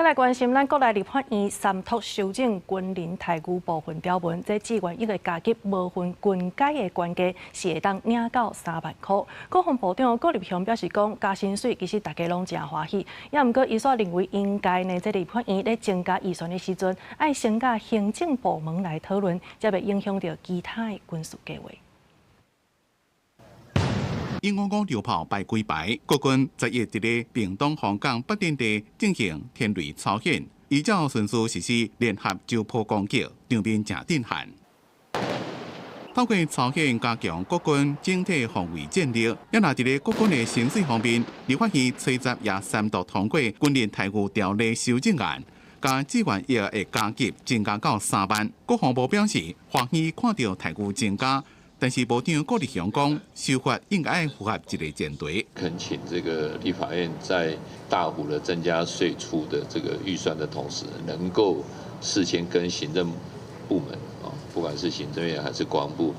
閣來關心咱國內立法院三讀修正軍人待遇部分條文，這志願役的加給無分軍階的官階是會當領到3萬箍。國防部長郭立雄表示講，加薪水其實大家攏誠歡喜，也毋過伊煞認為應該呢，這立法院咧增加預算的時陣，愛先佮行政部門來討論，才袂影響著其他的軍事計劃。鷹五五榴炮排幾排，國軍11日佇咧屏東黃岡北陣地進行天雷操演，依照順序實施聯合周波攻擊，場面誠震撼。透過操演加強國軍整體防衛戰力，也若佇咧國軍的薪水方面，立法院初十也三讀通過軍人待遇條例修正案，將志願役的加給增加到3萬。國防部表示，歡喜看著待遇增加。但是部長郭立雄講，修法應該符合一個前提。懇請這個立法院在大幅的增加歲出的這個預算的同時，能夠事先跟行政部門啊，不管是行政院還是國防部，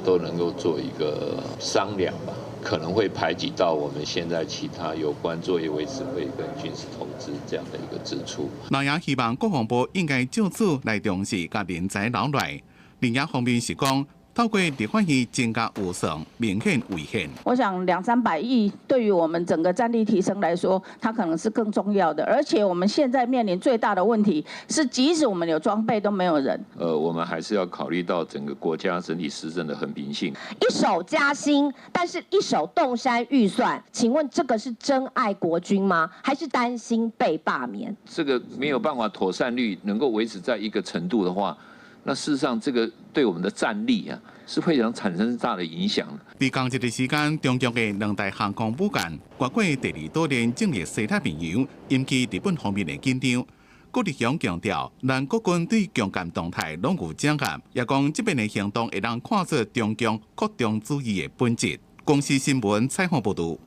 都能夠做一個商量吧。可能會排擠到我們現在其他有關作業維持費跟軍事投資這樣的一個支出。那也希望國防部應該就此來重視佮人才留來。另一方面是講，透過立法院增加預算，明顯違憲。我想兩三百億對於我們整個戰力提升來說，它可能是更重要的。而且我們現在面臨最大的問題是，即使我們有裝備，都沒有人。我們還是要考慮到整個國家整體施政的衡平性。一手加薪，但是一手凍刪預算，請問這個是真愛國軍嗎？還是擔心被罷免？這個沒有辦法妥善率能夠維持在一個程度的話，那事實上，這個對我們的戰力啊，是非常產生大的影響。佇仝一个時間，中共的兩大航空母艦越過第二島鏈進入西太平洋，引起日本方面的緊張。郭立雄強調，咱國軍對共艦動態攏有掌握，也講這邊的行動會當看出中共擴張主義的本質。公視新聞採訪報導。